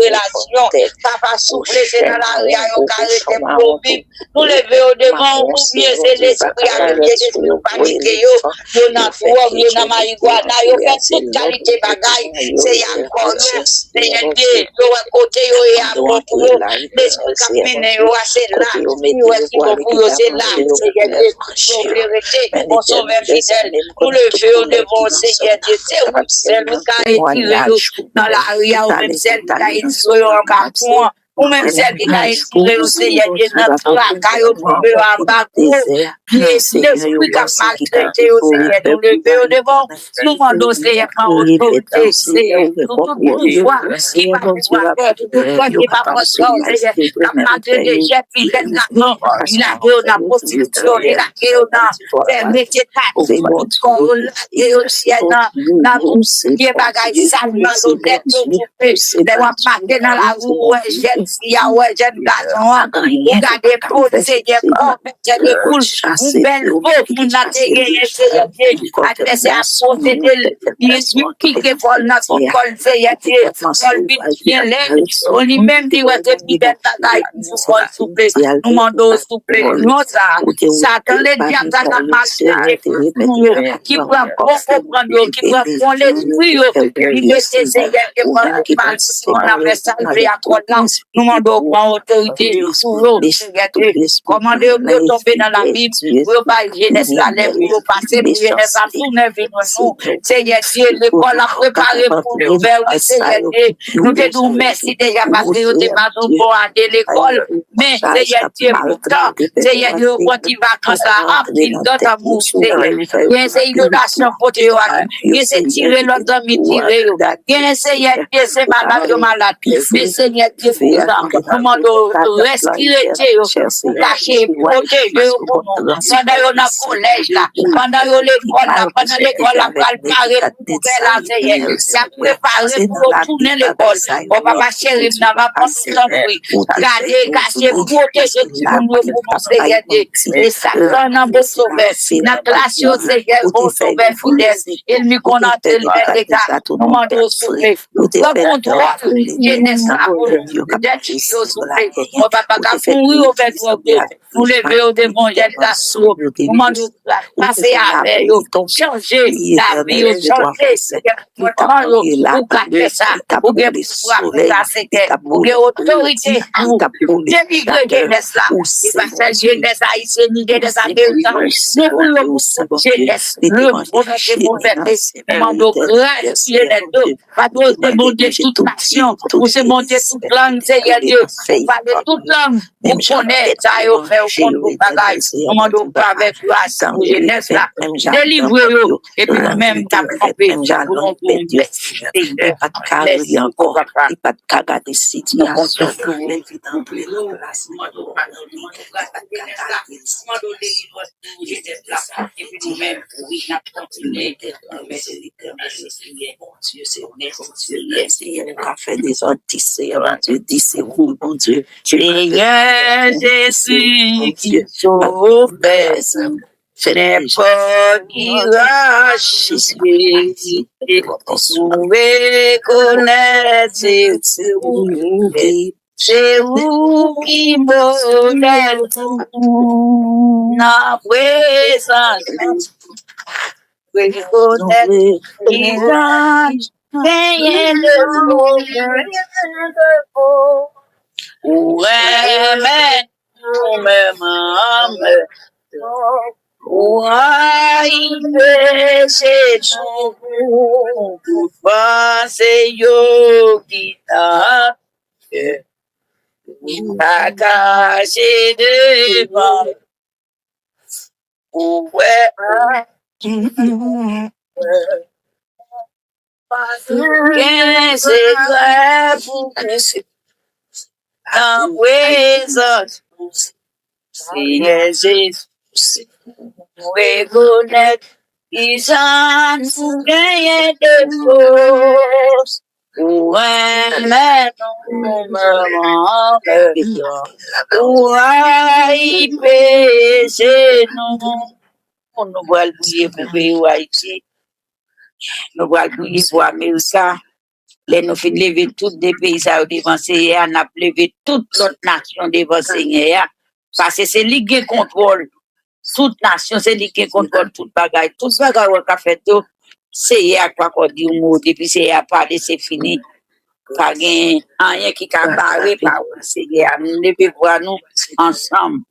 relasyon. Papa, souple, se nan lari a yo ka rete pou yo viv. Nou leve yo devan w, oubyen se lespri a menm, se lespri yo panike yo, yo nan dwòg, yo nan marigwana, yo fè tout kalite bagay, se alkòl yo, Seyè Dye, yo wè kote yo ye a bon pou yo, lespri k ap mennen yo a, se la, yo wè ki bon pou yo, se la, Seyè Dye, yo vle rete, bon Sovè fidèl, nou leve yo devan w, Seyè Dye, se ou sèl ou ka retire yo nan lari a, ou menm sèl ki ka retire yo anba pon an. Ou menm sèl ki ka retire yo, Seyè Dye, nan traka yo twouve yo anba kou. Lespri k ap maltrete yo, Seyè, nou leve yo devan w. Nou mande w, Seyè, pran otorite, Seyè, sou tout pouvwa ki pa pouvwa, tout pouvwa ki pa pouvwa, Seyè, k ap maltrete jèn fi, jèn gason, ki lage yo nan pwostitisyon, ki lage yo nan fè metye tati, kò yo lage yo, Seyè, nan, nan tout vye bagay sal, malonèt yo, Lè w ap mache nan lari, ou wè jèn fi a, ou wè jèn gason an, ou gade po l, Seyè, kò, tèt li koul, yon bèl po moun nan te genyen, Seyè Dye, advèsè a posede l, li pike kò l nan tout kò l, Seyè Dye, kò l vin byen lèd, li menm li wè se pi bèl bagay sou kò l, souple, nou mande w, souple, non sa, Satan ledyab sa k ap mache pou yo, ki pran bon konprann yo, ki pran bon lespri yo, li mete, Seyè Dye, pran maldiksyon nan men salve a kò l lan. Nou mande w pran otorite sou yo, Seyè Dye. Kòmande yo pou yo tonbe nan labim, pou yo bay jenès la lè pou yo pase, pou jenès la tounen vin nou. Seyè Dye, lekòl ap prepare pou ouvè, wi, Seyè Dye. Nou te di w mèsi deja paske yo te ba nou bon ane lekòl. Men, Seyè Dye, poutan, Seyè Dye, yo pran ti vakans la, anpil dòt ap mouri, Seyè. Gen se inondasyon pote yo ale. Gen se tire lòt zanmi tire yo. Gen, Seyè Dye, se malad yo malad. Men, Seyè Dye, se sa. Nou mande w reskire tye yo, kache, pwoteje yo pou nou. Pandan yo nan kolèj la, pandan yo lekòl la, pandan lekòl la pral pare pou ouvè la, Seyè. Y ap prepare pou yo tounen lekòl. O papa cheri m nan, m ap mande w tanpri. Gade, kache, pwoteje timoun yo pou nou, Seyè Dye. E Satan nan bon sovè, nan klas yo, Seyè, bon sovè fidèl. Ènmi konn antre l fè dega. Nou mande w souple. Pran kontwòl jenès la pou nou. Dèt yo souple. O papa k ap mouri yo fè twòp de. Nou leve yo devan jèn gason. Nou mande w gras, pase avè yo, chanje lavi yo, chanje konpòtman yo. Ou ka fè sa, ou gen pouvwa pou sa, Seyè. Ou gen otorite pou denigre jenès la. E pa sèl jenès ayisyèn, ni jenès ameriken. Se pou yo, jenès, le pwofèt de pwofèt. Nou mande w gras, Seyè Dye. Paske w se Bondye tout nasyon, ou se Bondye tout lang, Seyè Seyè Dye, ou pale tout lang, ou konnen sa yo fè, ou konn tout bagay. Nou mande w favè gras pou jenès la, delivre yo, epi nou menm k ap kanpe pou nou pou nou Seyè. Mèsi pou papa. Li pa t ka gade sitiyasyon nan, men vin antre nan plas mwen. Li pa t ka gade sitiyasyon nan, men vin antre nan plas mwen. Mèsi, Seyè, Seyè, Seyè, ou ka fè dezòd, di Seyè, Bondye, di se ou, Bondye. Seyè Jezi ki sovè, se nèpòt ki rache, nou rekonèt se ou ki Se ou ki modèl pou nou nan prezans ou. Rekonèt ki jan genyen de mo. Ou renmen nou menm anmè. Ou rayi peche nou. Tout panse yo ki nan kè. Ou pa kache devan. Ou wè. Gen sekrè pou kouche nan prezans ou. Seyè Jezi, nou rekonèt ki jan nou genyen de fòs. Ou renmen nou menm anmè. Ou rayi peche nou. Nou pral priye pou peyi w Ayiti. Nou pral priye pou Amerika. Lè nou fin leve tout de peyi sa yo devan Seyè a, n ap leve tout lòt nasyon devan Seyè a. Paske se li k gen kontwòl tout nasyon, se li k gen kontwòl tout bagay. Tout bagay w wè k ap fèt yo, Seyè a pa ko di yon mo. Depi Seyè a pale, se fini. Pa gen anyen ki ka bare pawòl Seyè a. Nou leve vwa nou ansanm.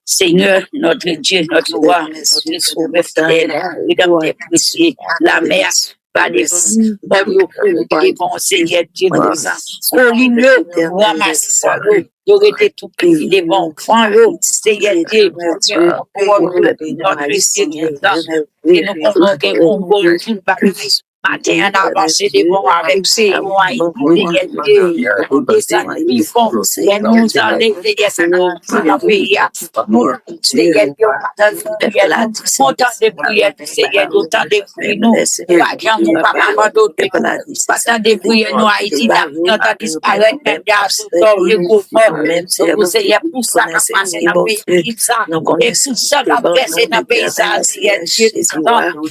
Seigneur, notre Dieu, notre roi, notre sauveur fidèle, rédempteur précieux, la mer va devant nous, mòn yo kouri devan w, Seyè Dye, kolin yo ranmase kò yo, yo rete tou piti devan w, van yo, Seyè Dye, Bondye, notre Dieu, prezans, e nou konnen gen konpòl tout bagay. Maten an, n avanse devan w avèk Seyè, yon Ayiti, Seyè Dye, desann pi fon. Lè nou tande, Seyè, sa k ap pase nan peyi a, nou, Seyè Dye, ou pa tande priyè nou, ou tande priyè nou, Seyè Dye, ou tande pri nou, ou pa janm, ou pa abandone nou, ou pa tande priyè nou, Ayiti, Dafni an ta disparèt, menm jan Asou Tò, Rekofò, pou Seyè, pou sa k ap pase nan peyi Ejip sa, e pou sa k ap vèse nan peyi sa, Seyè Dye,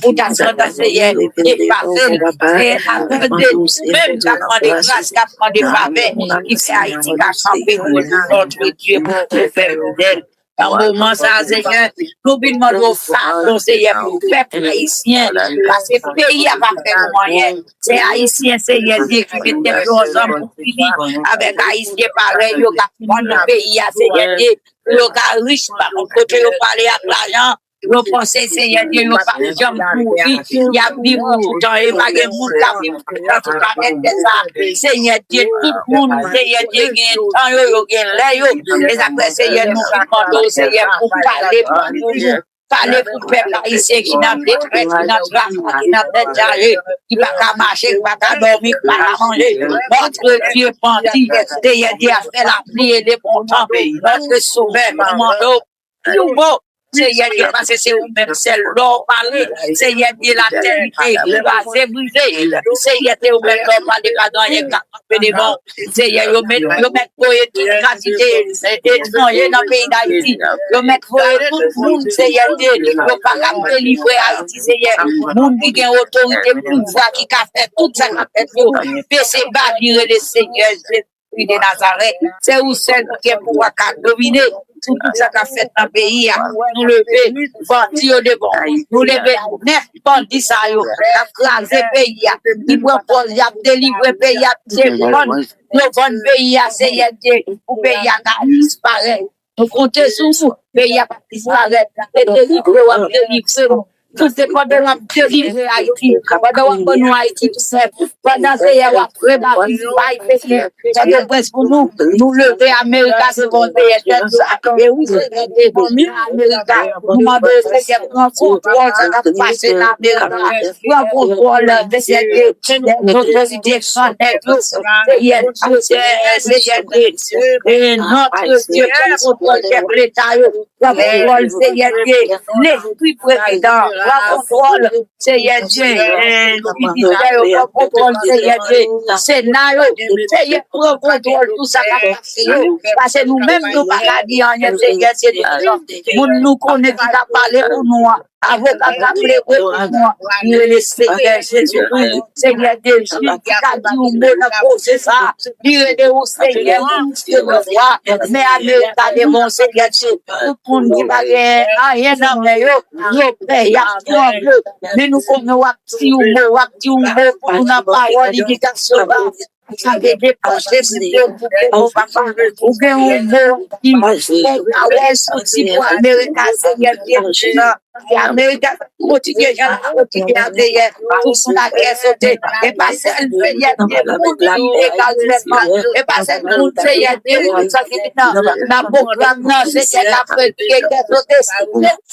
Ou ta santi Seyè, e pa fè, e atande, menm k ap mande gras, k ap mande favè, ki fè Ayiti ka kanpe pou Notre Dieu, pou fè modèl. Nan moman sa, Seyè, nou vin mande w padon, Seyè, pou pèp ayisyen, paske peyi a pa fè nou anyen. Se Ayisyen, Seyè Dye, ki met tèt yo ansanm pou fini avèk Ayisyen parèy yo k ap vann peyi a, Seyè Dye, pou yo ka rich, pa konn kote yo prale ak lajan, Yo panse, Seyè Dye, yo p ap janm kouri. Y ap viv toutan. E pa gen moun k ap viv toutan sou planèt tè sa. Seyè Dye, tout moun, Seyè Dye, gen tan yo, yo gen lè yo. E sa k fè, Seyè, nou vin mande w, Seyè, pou pale pou nou. Pale pou pèp ayisyen ki nan detrès, ki nan traka, ki nan tèt chaje, ki pa ka mache, ki pa ka dòmi, ki pa ka manje. Notre Dieu, bandi, Seyè Dye, a fè lapli e de bon tan. Notre Sauveur, nou mande w, Pli wo, Seyè Dye, paske se ou menm sèl. Lè w pale, Seyè Dye, latè kraze, brize. Seyè, se ou menm lè w pale, pa gen anyen k ka kanpe devan w. Seyè, yo mèt, yo mèt voye tout kantite etranje nan peyi Dayiti. Yo mèt voye tout moun, Seyè Dye, yo pa ka delivre Ayiti, Seyè. Moun ki gen otorite, pouvwa, ki ka fè tout sa k ap fèt yo, bese ba li, rele Seyè Jezi. Jezi de Nazarèt, se ou sèl ki gen pouvwa ka domine sou tout sa k ap fèt nan peyi a. Nou leve bandi yo devan w. Nou leve nèf bandi sa yo k ap kraze peyi a, ki pran pòz y ap delivre peyi a, se vann yo vann peyi a, Seyè Dye, pou peyi a ka disparèt. Nou konte sou ou, peyi a p ap disparèt. E delivre w ap delivre nou. Tout se pandan w ap delivre Ayiti, pandan w ap ban nou Ayiti tou sèf, pandan Seyè w ap rebati nou Ayiti, Seyè, fè yon prens pou nou, nou leve Amerika se bon Seyè, Seyè, e wi Seyè, e fanmi Amerika, nou mande w Seyè pran kontwòl sa k ap pase nan Amerika, pran kontwòl Seyè, de otorite san nèg yo, Seyè, Seyè, Seyè, e nòt Dye, pran kontwòl chèf leta yo. Pran kontwòl, Seyè Dye, lespri prezidan, pran kontwòl, Seyè Dye, eh, minisè yo, pran kontwòl, Seyè Dye, sena yo, Seyè, pran kontwòl tout sa k ap pase yo, paske nou menm nou pa ka di anyen, Seyè, se dirijan, moun nou konnen ki ka pale pou nou an, avoka k ap plede pou nou an, nou rele Seyè Jezikri, Seyè Jezi, ki ka di yon mo nan koze sa, li rele ou Seyè, ou se resevwa, men Amerika devan w, Seyè Dye, tout moun ki pa gen anyen nan men yo, yo pè, y ap tranble, men nou konnen w ap di yon mo, w ap di yon mo pou nou nan pawòl, inikasyon sa. Sa te depanse sou yo pou papa. Ou gen yon mo ki fè w ka wè soti pou Amerika, Seyè Dye, se Amerika kontinye jan l ap kontinye a, Seyè, pou son lagè sote. E pa sèl Seyè Dye, moun ki te ka sèlman. E pa sèl moun Seyè Dye, sa ki nan, nan pwogram nan, Seyè, k ap fè lagè sote.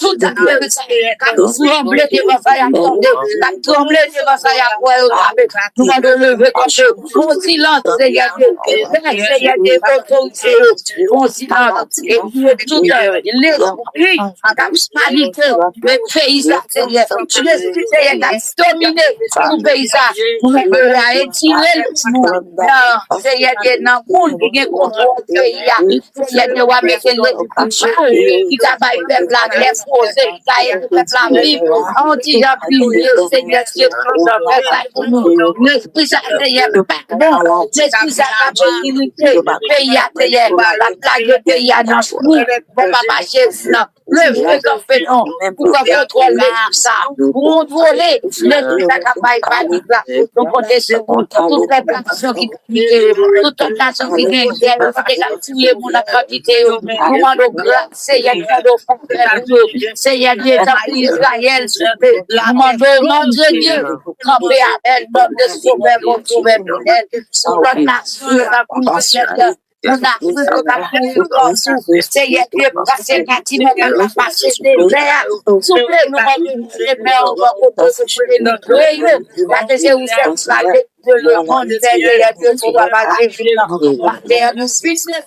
Tout Ameriken k ap tranble devan sa y ap tande, k ap tranble devan sa y ap wè yo tande. Nou mande w leve kanpe. Fè yon silans, Seyè Dye. Seyè Dye, otorite yo. Fè yon silans. E pou yo tout, lespri k ap manipile peyi sa, Seyè. Lespri, Seyè, k ap domine sou peyi sa. Nou mande w retire l pou nou. Nan, Seyè Dye, nan moun ki gen kontwòl peyi a. Seyè Dye, w a mete lespri pa w ki ka bay pèp la lè poze, ki ka ede pèp la viv yon ti jan pi mye. Seyè Dye, pran pèp la pou nou. Lespri sa, Seyè, pa bon. Lespri sa ka dirije peyi a, Seyè. L ap lage peyi a nan twou. Bon, papa Jezi, nan. Leve kanpe non, pou pran kontwòl lespri sa, pou kontwole lespri sa k ap bay panik la, pou kontwole tout pèp nasyon ki panike yo, tout lòt nasyon ki gen gè yo, ki te ka touye moun an kantite yo. Nou mande w gras, Seyè, nou mande w fè pou yo. Seyè Dye, tankou Izrayèl, souple, nou mande w, non de Dye, kanpe avè l, nonm de Sovè, bon Sovè fidèl, sou lòt nasyon yo, tankou Izrayèl. Moun Afrik yo k ap mouri patou. Seyè Dye, pase nan timoun nan k ap pase dezè a. Souple, nou mande w leve men w bò kote yo, souple nan dwe yo. Paske se ou sèl ki ka delivre lemonn, Seyè Dye, sou travay Jezi nan. Matè a nou fini.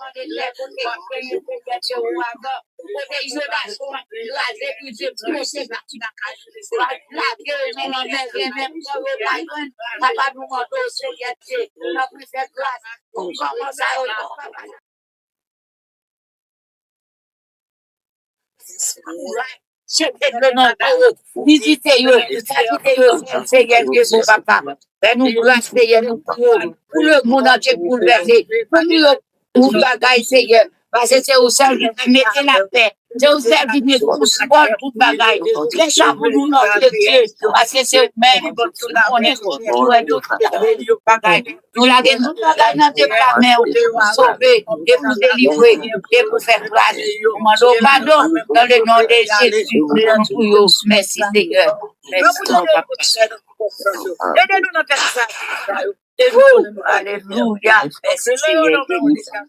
Mande lè pou ke Seyè Dye, ouragan, kote inondasyon ap kraze bidye pwoche, lage yo nan lanmè, renmen pran yo pa jwenn. Papa, nou mande w, Seyè Dye, tanpri fè gras pou kòman sa yo, papa. Jete dlo nan kò yo, vizite yo, vizite yo, Seyè Dye, bon papa. Fè nou gras, Seyè, nou priye w. Pou lemonn antye k boulvèse, pou nou yo, pou bagay, Seyè. Paske se ou sèl ki ka mete lapè. Se ou sèl ki gen kontwòl tout bagay. Fè sa pou nou, non de Dye. Paske se ou menm ki konnen tout bagay. Nou lage tout bagay nan de bra men w pou sove, e pou delivre, e pou fè gras. Nou mande w padon nan le non de Jezi. Nou priye w. Mèsi, Seyè. Mèsi, papa. Ede nou nan tèt sa. Alelouya. Mèsi, Seyè.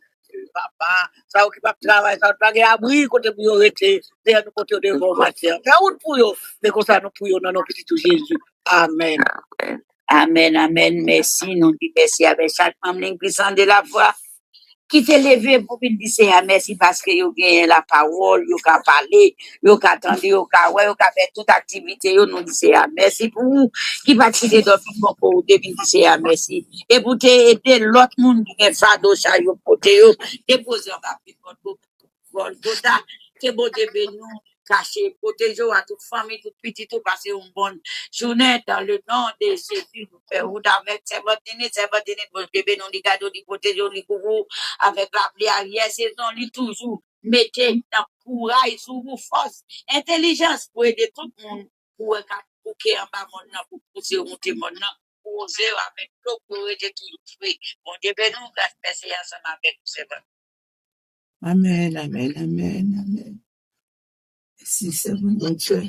Papa, sa yo ki p ap travay, sa yo pa gen abri, kote pou yo rete. Seyè, nou pote yo devan w, Matè. Fè wout pou yo. Se konsa nou priye w nan non pitit ou Jezi. Amèn. Amèn, amèn. Mèsi. Nou di mèsi avèk chak manm legliz Sande Lafwa ki te leve pou vin di Seyè mèsi paske yo genyen lapawòl, yo ka pale, yo ka tande, yo ka wè, yo ka fè tout aktivite yo. Nou di Seyè mèsi pou ou ki pa t kite dòmi bò kò w te vin di Seyè mèsi. E pou te ede lòt moun ki gen fado sa yo pote yo, depoze anba pye pòt Golgota. Ke Bondye beni w, kache, pwoteje w a tout fanmi, tout pitit ou, pase yon bòn jounen. Dans le nom de Jésus, nou fè wout avèk sèvant Nini, sèvant Nini, Bondye beni w, li gade w, li pwoteje w, li kouvri w avèk lapli aryè sezon, li toujou mete nan kouraj sou ou, fòs, entèlijans pou ede tout moun pou wè ka bouke anba mòn nan, pou pouse monte mòn nan, pou oze avèk dlo pou rete toujou fre. Bondye beni w, gras Pè Seyè ansanm avèk ou, sèvant. Amèn, amèn, amèn, amèn. Mèsi, sèvant Bondye.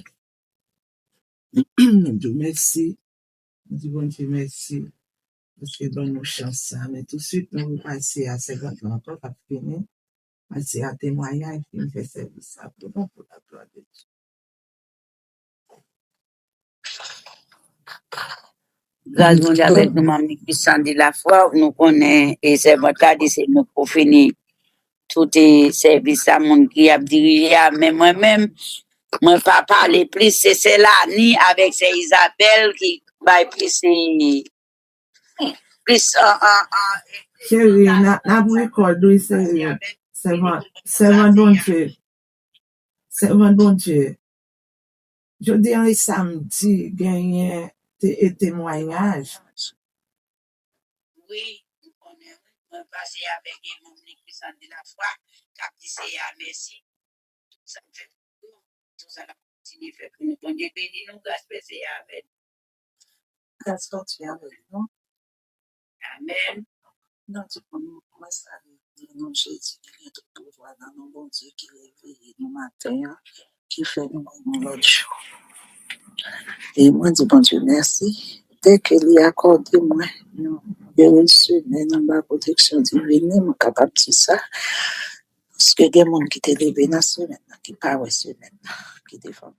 Nou di w mèsi. Nou di Bondye mèsi. Paske l ban nou chans sa. Men tousuit, nou pase a sèvant lan ankò, k ap fini. Pase a temwayaj, fini fè sèvis sa pou nou, pou laglwa de Dye. Gras Bondye avèk nou, manm Nik Pisandi Lafwa, nou konnen, e sèvant la di se nou pou fini tout, e sèvis sa, moun ki ap dirije a, men mwen menm, mwen pa pale plis, se sè Lani avèk sè Izabèl ki bay plis, e, plis an, an, an, Cheri, n a, n ap rekòd, wi, cheri. Sèvant, sèvant Bondye. Sèvant Bondye. Jodi an e samdi, genyen te, e temwayaj. Wi, nou konnen, wi. Mwen pase avèk e manm Nik Pisandi Lafwa, k ap di Seyè a mèsi. Tout sa l fè pou nou, tout sa l ap kontinye fè pou nou. Bondye beni nou, gras fè Seyè avèk nou. Gras Bondye avèk nou. Amèn. Nou di pou nou, mwen salye nan non Jezi ki gen tout pouvwa, nan non Bondye ki reveye nou maten an, ki fè nou wè yon lòt jou. E mwen di Bondye mèsi, dèke li akòde mwen yon erez semèn anba pwoteksyon divin li, mwen kapab di sa. Paske gen moun ki te leve nan semèn nan, ki pa wè semèn nan, ki te fè yon